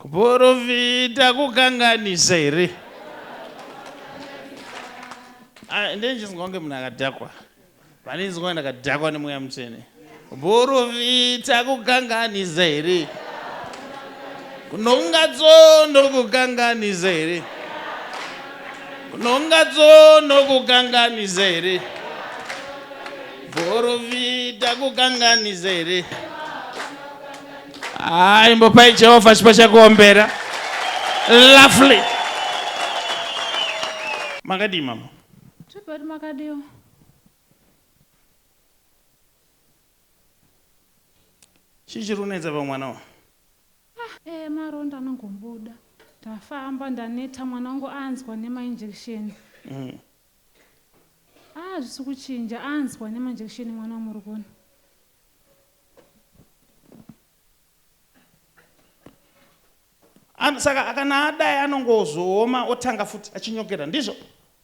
Kuporofita kukanganisa here? Ah, ndichinzwa kunge munhu akadhakwa. Pandinzwa kunge ndakadhakwa nemweya mutsvene. Kuporofita kukanganisa here? Kunonga tsono kukanganisa here? Kunonga tsono kukanganisa here? Kuporofita kukanganisa here? Hayi imbopai Jehovha chipo chekuombera. Lovely. Makadii mama? Tibati makadiwa. Chii chiri kunetsa pamwana wa? Ah, eh, maronda anongombuda. Ndafamba ndaneta mwana wangu anzwa nemainjection. Ah, zvisi kuchinja anzwa nemainjection mwana wamuri kuona. Saka kana adai anongozooma otanga futi achinyokera ndizvo?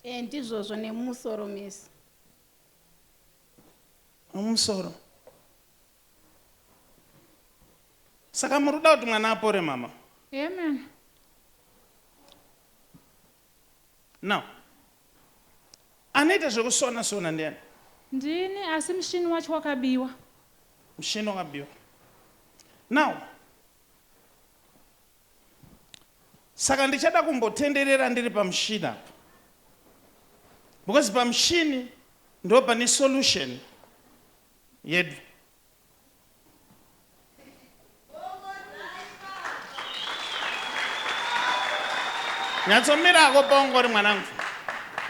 Eh, ndizvozvo nemusoro mese. Nemusoro. Saka muri kuda kuti mwana apore mama? Amen. Now, anoita zvekusona sona ndiani? Ndini, asi mushini wacho wakabiwa. Mushini wakabiwa. Now, saka ndichada kumbotenderera ndiri pamushini apa. Because pamushini ndo pane solution yedu. Nyatsomirako paungori mwanangu.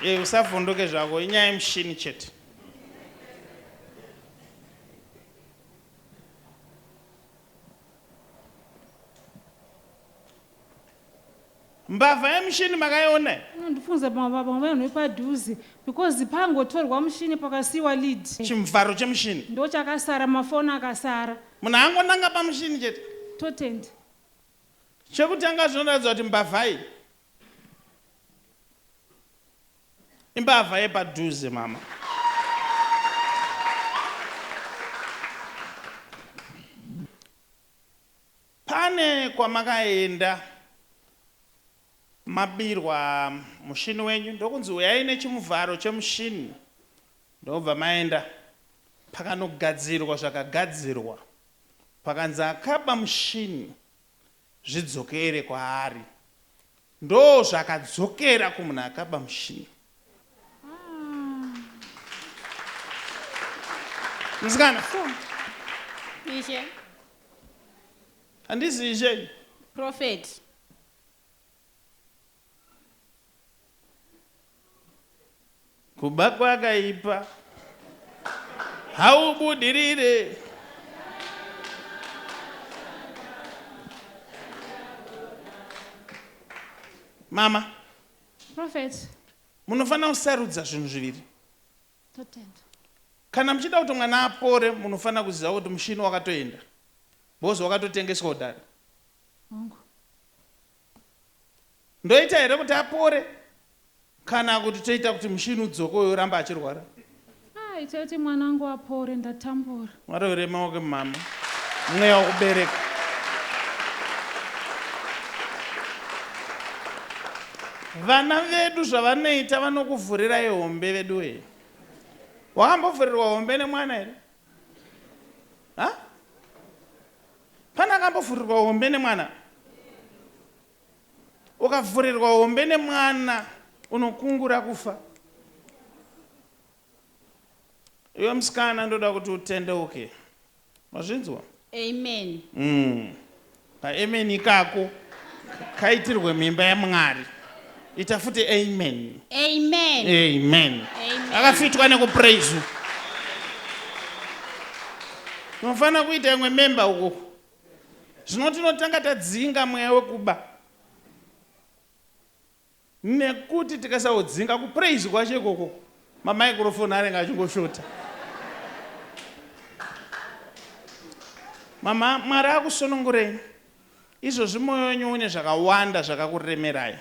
Eh, usavhunduke zvako, inyaya yemushini chete. Mbavha yemushini makaiona here? Unondifunza pamwe vanhu vepadhuze because pangotorwa mushini pakasiiwa lead. Chimuvharo chemushini. Ndochakasara mafoni akasara. Munhu angonanga pamushini chete. Totenda. Chekutanga zvinoratidza kuti mbavha iyi imbavha yepadhuze mama. Pane kwamakaenda mabirwa mushini wenyu ndokunzi huyai nechimuvharo chemushini ndobva maenda pakanogadzirwa zvakagadzirwa pakanzi akaba mushini zvidzokere kwaari ndozvakadzokera kumunhu akaba mushini. Musikana. Ishe. Handizi ishe. Prophet. Kuba kwakaipa. Haubudirire. Mama. Prophet. Munofanira kusarudza zvinhu zviviri. Totenda. Kana muchida kuti mwana apore munofanira kuziva kuti mushini wakatoenda because wakatotengeswa kudhara. Hongu. Ndoita here kuti apore kana kuti toita kuti mushini udzoke uyo oramba achirwara? Ah, ita kuti mwana wangu apore ndatambura. Varovere maoko mama. Mweya wekubereka. Vana vedu zvavanoita vanokuvhurirai hombe veduwee. Wakambovhurirwa hombe nemwana here? Ha? Pane akambovhurirwa hombe nemwana? Ukavhurirwa hombe nemwana unokungura kufa. Iwe musikana ndoda kuti utendeuke. Wazvinzwa? Amen. Ka amen ikako kaitirwe mimba yaMwari. Ita futi amen. Amen. Amen. Amen. Akafitwa nekupraise. Unofanira kuita imwe member uko. Zvino tinotanga tadzinga mweya wekuba. Nekuti tikasaudzinga kupraise kwacho ikoko mamicrophone anenge achingoshota. Mama, Mwari akusunungurei. Izvozvi moyo wenyu une zvakawanda zvakakuremerai.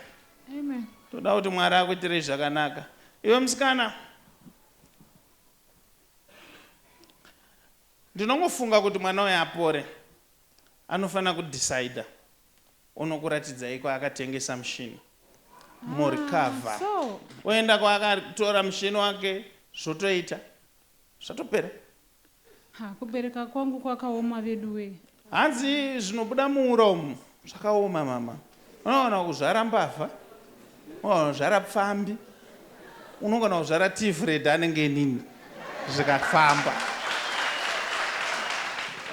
Amen. Toda kuti Mwari akuitirei zvakanaka. Iwe musikana, ndinongofunga kuti mwana uyu apore anofanira kudecider. Unokuratidzai kwaakatengesa mushini. Morecover. Ah, so Oenda kwaakatora mushini wake zvotoita. Zvatopera. Ha, kubereka kwangu kwakaoma veduwe. Hanzi zvinobuda muura umu zvakaoma mama. Unoona kuzvara mbavha, unoona kuzvara pfambi, unogona kuzvara tifred anenge inini zvikafamba.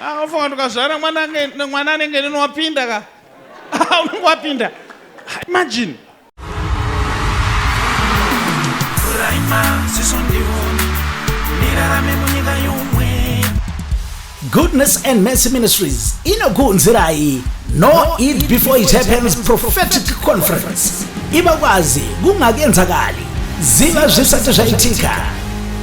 Akafunga kuti ukazvara mwana anenge inini wapinda ka. Unenge wapinda. Imagine. Goodness and Mercy Ministries inokuunzirai No It Before It Happens Prophetic Conference. Ibakwazi kungakenzakali, ziva zvisati zvaitika.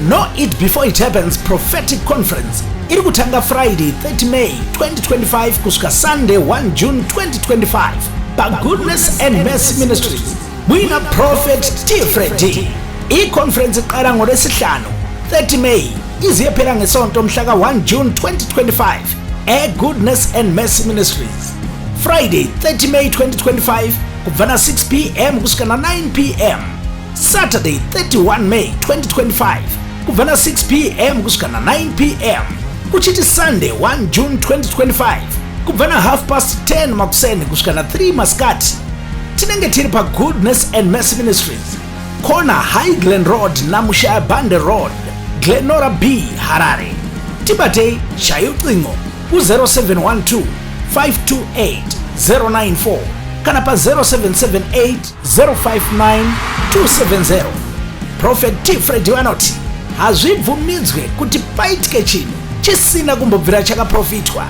Know It Before It Happens Prophetic Conference iri kutanga Friday 30 May 2025 kusvika Sunday 1 June 2025 paGoodness and Mercy Ministries muina Prophet T Freddy. I-conference iqala ngoLwesihlanu 30 May ize iyophela ngesonto mhla ka-1 June 2025 e-Goodness and Mercy Ministries. Friday 30 May 2025 kubva na 6 pm kusvika na 9 pm. Saturday 31 May 2025 kubva na 6 pm kusvika na 9 pm. Kuchiti Sunday 1 June 2025 kubva na half past 10 makuseni kusvika na 3 masikati. Tinenge tiri pa Goodness and Mercy Ministries, corner High Glen Road na Mushaya Bande Road, Glenora B, Harare. Tibatei shaya ucingo ku-0712 528 094 kana pa-0778 059 270. Prophet T Freddy vanoti hazvibvumidzwe kuti paitike chinhu chisina kumbobvira chakaprofitwa.